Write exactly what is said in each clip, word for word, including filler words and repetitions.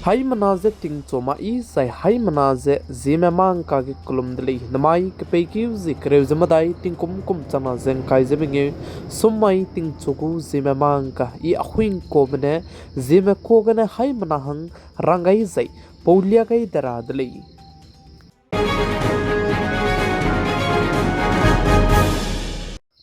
Haimena ze tingchu ma i zai haimena ze Zeme mangka ge kelum de lei. Namai kepeikeu zie kereu ze medai tingkum kum changna ze ngkai ze mengeu, summai tingchu gu Zeme mangka i ahuingkuame ne Zeme ka gene haimena hang rang gai zai paulia gai de ra de lei.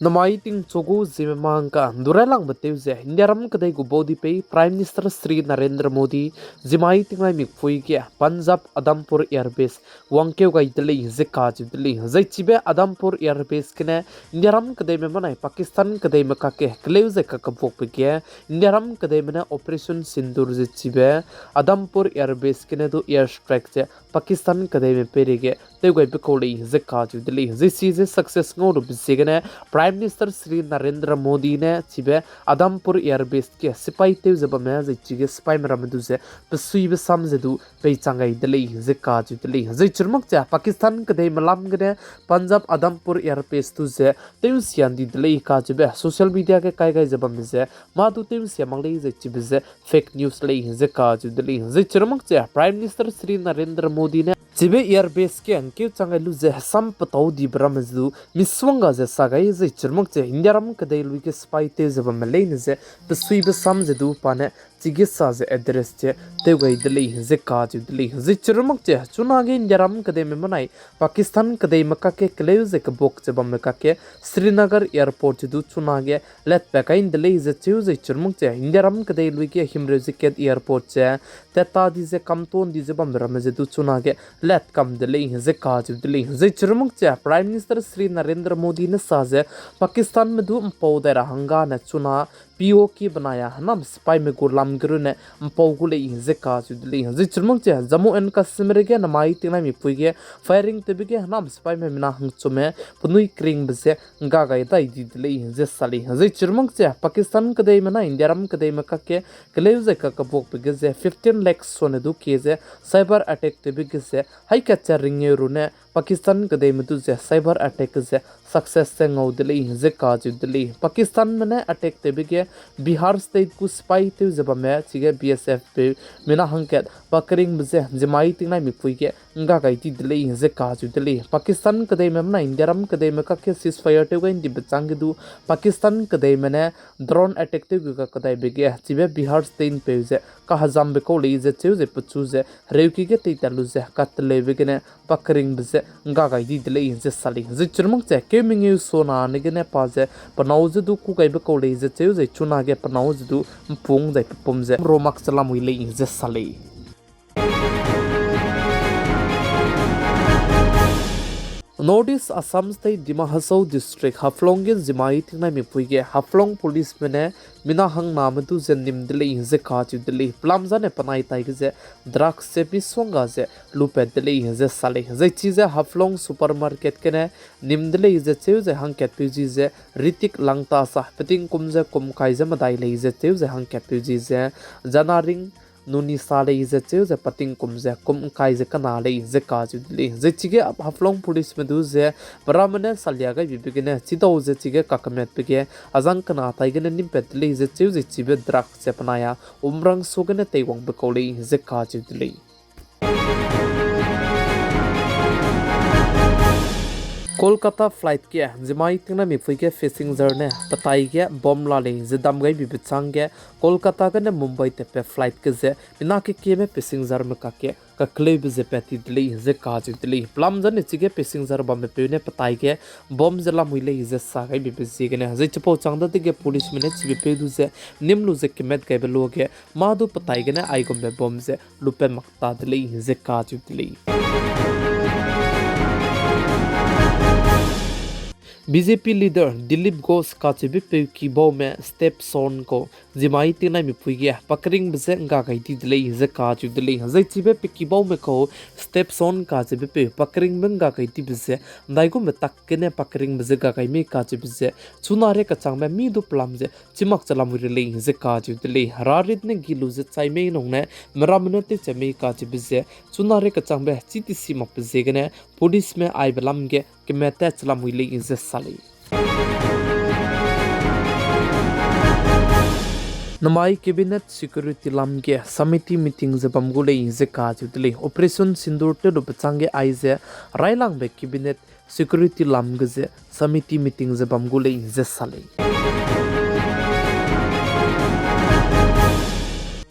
Namai tingchu gu Zeme mangka ndurai langbe tew ze Indiaram kedei gu baudipei Prime Minister Shri Narendra Modi zimai tingnai mikpui ge Punjab Adampur Air Base wangkeu gai de lei ze kacheu de lei. Zai chibe Adampur Air Base gene Indiaram kedeime benai Pakistan kedeime kakge keleu zai kakebuakbe ge Indiaram kedeime ne Operation Sindoor ze chibe Adampur Air Base gene du air strike ze Pakistan kedeime peireige tewgaibe kau lei ze kacheu de lei. Zai chi ze success ngau lube ziegene Prime Minister Shri Narendra Modi ne chibe Adampur Air Base ge sipai tew ze bamme zai chige sipaime ramme du ze pesuibe sam ze du peichang gai de lei ze kacheu de lei. Zai chirumak che Pakistan kedeime lam gene Punjab Adampur Air Base du ze tew'nsia ndi de lei kacheube social media ge kai gai ze bamme ze mâ du tew'nsia mak lei zai chibe ze fake news lei ze kacheu de lei. Zai chirumak che Prime Minister Shri Narendra Modi ne chibe air base ge ngkeu chang gai lu ze hesam petau dibe ramme ze du misongga ze sa gai zai chirumak che Indiaram kedei lui ge sipai tew ze bamme leine ze pesuibe sam ze du pa ne chige sa ze address che tew gai de lei ze kacheu de lei. Zai chirumak che chunage Indiaram kedeime benai Pakistan kedeime kakge keleu ze kebuak ze bamme kakge Srinagar Airport che du chunage latpat kai nde lei ze cheu zai chirumak che Indiaram kedei lui ge himreu ze kat airport che tat ta di ze kamton di ze bambe ramme ze du chunage lat kam de lei ze kacheu de lei. Zai chirumak che Prime Minister Shri Narendra Modi ne sa ze Pakistanme du mpau dai ra hanggane chuna P O K benai a hênam sipaime gu lam ge runne mpau gu lei ze kacheu de lei. Zai chirumak che Jammu and Kashmir ge namai tingnai mipui ge firing tewbe ge hênam sipaime mina hangchume penui keringbe ze ngga gai dai di de lei ze sa lei. Zai chirumak che Pakistan kedeime na Indiaram kedeime kakge keleu zai kakebuakbe ge ze fifteen lakhs sone du kie ze cyber attack tewbe ge ze haî kat che ringeu runne Pakistan kedeime du ze cyber attack ge ze success ze ngau de lei ze kacheu de lei. Pakistanme ne attack tewbe ge Bihar State gu sipai tew ze bamme chige B S F peu mina hangkat pa keringbe ze zimai tingnai mipui ge ngga gai di de lei ze kacheu de lei. Pakistan kedeime benai Indiaram kedeime kakge ceasefire tew gai ndibe châng ge du Pakistan kedeime ne drone attack tew gu kakedaibe ge chibe Bihar State peu ze kahezambe kau lei ze cheu ze pechu ze hereuki ge teitat lu ze kateleube gene pa keringbe ze ngga gai di de lei ze sa lei. Zai chirumak che keu mengeu sona ne gene pa ze penâu ze du kû gaibe kau lei ze cheu zai chunage penâu ze du mpung zai pepum ze ro mak che lamui lei ze sa lei. North East Assam State Dima Hasao District Haflong ge zimai tingnai mipui ge Haflong policeme ne mina hangname du ze nim de lei ze kacheu de lei. Pelam zane penai tai ge ze drugs ze misongga ze lupat de lei ze sa lei. Zai chi ze Haflong supermarket gene nim de lei ze cheu zai hangkatpeu zi ze Ritik Langta sa peting kum ze kum kai ze medai lei ze cheu zai hangkatpeu zi ze Janaring Nunisa lei ze cheu ze peting kum ze kum ngkai ze kena lei ze kacheu de lei. Zai chige Haflong policeme du ze pe ramme ne salia gaibibe gene chidau ze chige kakemetbe ge azang kena tai gene nimpat de lei ze cheu ze chibe drug ze penai a Umrangso gene teiwangbe kau lei ze kacheu de lei. Kolkata flight ge zimai tingnai mipui ge passenger ne petai ge bomb la lei ze dam gaibibe chângge Kolkata gene Mumbai tatpe flight ge ze mina kekieme passengerme kakge kakleube ze pat ti de lei ze kacheu de lei. Pelam zane chige passenger bambepeu ne petai ge bomb ze lamui lei ze sa gaibibe ziegene zai chipau châng dadege policeme ne chibepeu du ze nîm lu ze kemet gaibe luage mâ du petai gene aigumbe bomb ze lupat mak ta de lei ze kacheu de lei. B J P leader Dilip Ghosh kacheubepeu kibaume step son kau zimai tingnai mipui ge pa keringbe je ngga gai di de lei ze kacheu de lei. Zai chibe pe kibaume kau step son kacheubepeu pa keringbe ngga gai dibe ze ndaigumbe tak gene pa keringbe je ngga gai mei kacheube ze chunare kachangbe mi du pelam ze chî mak che lamui re lei ze kacheu de lei. Herarit ne gi lu ze chai mei nung ne meramme ne tewche mei kacheube ze chunare kachangbe chî tisi makbe ziegene policeme aibe lam ge kemet tat che lamui lei ze sa lei. Namai Cabinet Security lam ge Samiti meeting ze bam gu lei ze kacheu de lei. Operation Sindoor tew lu pechang ge aize railangbe Cabinet Security lam ge ze Samiti meeting ze bam gu lei ze sa lei.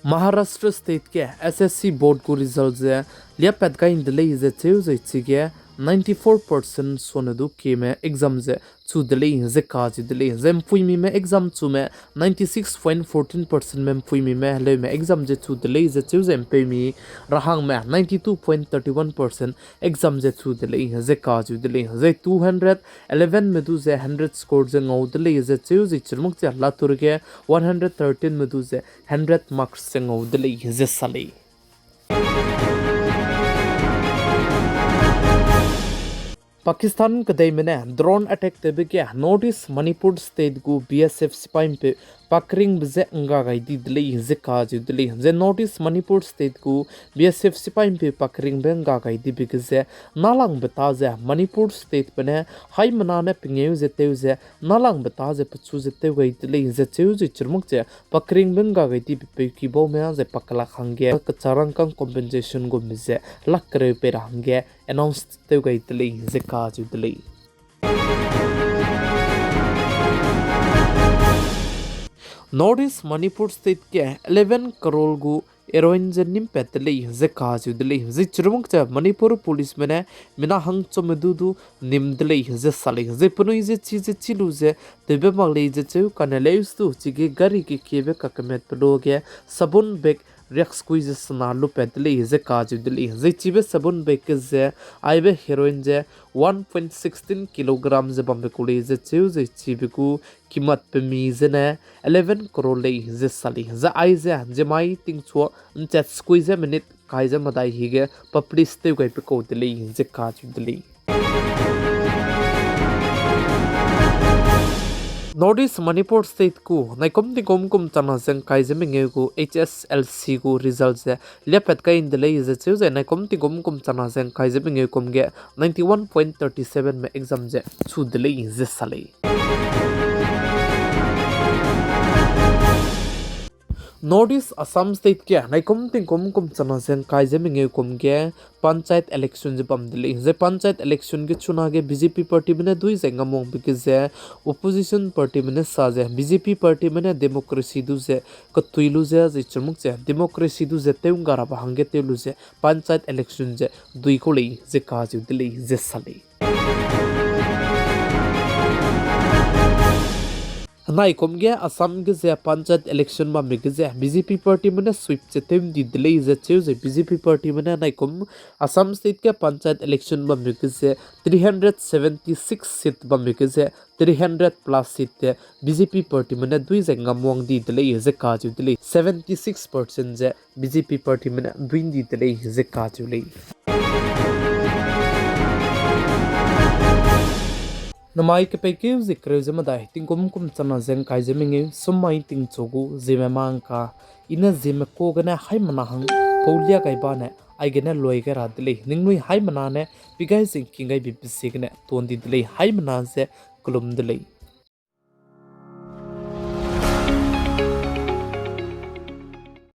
Maharashtra State ge S S C board gu result ze liapat gai de lei ze cheu zai chige ninety-four percent sone du keme exam ze chu de lei ze kacheu de lei. Zai mpuimime exam chume ninety-six point fourteen percent me mpuimime heleume exam ze chu de lei ze cheu zai mpeumi rahangme ninety-two point thirty-one percent exam ze chu de lei ze kacheu de lei. Zai two hundred eleven me du ze hundred score ze ngau de lei ze cheu zai chirmuk ze Latur ge one hundred thirteen me du ze hundred marks ze ngau de lei ze sa lei. Pakistan kedeime ne drone attack tewbe ge North East Manipur State gu B S F sipaî mpeu pakringbe je ngga gai di de lei ze kacheu de lei. Zai North East Manipur State gu B S F sipaî mpeu pakringbe ngga gai dibe ge ze nalangbe ta ze Manipur Statebe ne haimena ne pengeu ze tew ze nalangbe ta ze pechu ze tew gai de lei ze cheu zai chirmuk ze pakringbe ngga gai dibe peu kibaume zai pakelak hangge kecharangkang compensation gume ze lak kereu pei ra hangge announce tew gai de lei ze kacheu de lei. North East Manipur State ge eleven crore gu heroin ze nimpat de lei ze kacheu de lei. Zai chirmuk ze Manipur policeme ne mina hangchume du du nim de lei ze sa lei. Zai penui ze chi ze chi lu ze tewbe mak lei ze cheu kane leus du chige gari ge kiebe kakemetpe lu ge sabun bag riakskui ze sena lupat de lei ze kacheu de lei. Zai chibe sabun bag ge ze aibe heroin ze one point sixteen kilogram ze bambe ku lei ze cheu zai chibe gu kimatpemi zene eleven crore lei ze sa lei. Zai aize ziemmai tingchua nchat skui ze minute kai ze medai hige publish tew gaibe kau de lei ze kacheu de lei. North East Manipur State gu naikum tingkum kum changna ze ngkai ze mengeu gu H S L C gu result ze liapat kai de lei ze cheu zai naikum tingkum kum changna ze ngkai ze mengeu kum ge ninety-one point thirty-seven me exam ze chu de lei ze sa lei. North East Assam State ge naikum tingkum kum changna ze ngkai ze mengeu kum ge panchayat election ze bam de lei. Zai panchayat election ge chunage B J P partyme ne dui zai ngamwangbe ge ze opposition partyme ne sa ze B J P partyme ne democracy du ze ketui lu ze zai chirmuk ze democracy du ze tew ngga rabe hangge tew lu ze panchayat election ze dui kau lei ze kacheu de lei ze sa lei. Naikum ge Assam ge ze panchayat election bambe ge ze B J P partyme ne sweep ze tew ndi de lei ze cheu zai B J P partyme ne naikum Assam State ge panchayat election bambe ge ze three hundred seventy-six seat bambe ge ze three hundred plus seat te B J P partyme ne dui zai ngamwang di de lei ze kacheu de lei. Seventy-six percent ze B J P partyme ne dui ndi de lei ze kacheu lei. Namai kepeikeu ze kereu ze medai tingkum kum changna ze ngkai ze mengeu summai tingchu gu Zeme Ma ngka, i ne Zeme ka gene haimena hang pau lia gai bane aigene loi gai ra de lei. Ningnui haimena ne pi gai ze ngking gaibe pe ziegene tuan di de lei. Haimena ze kelum de lei.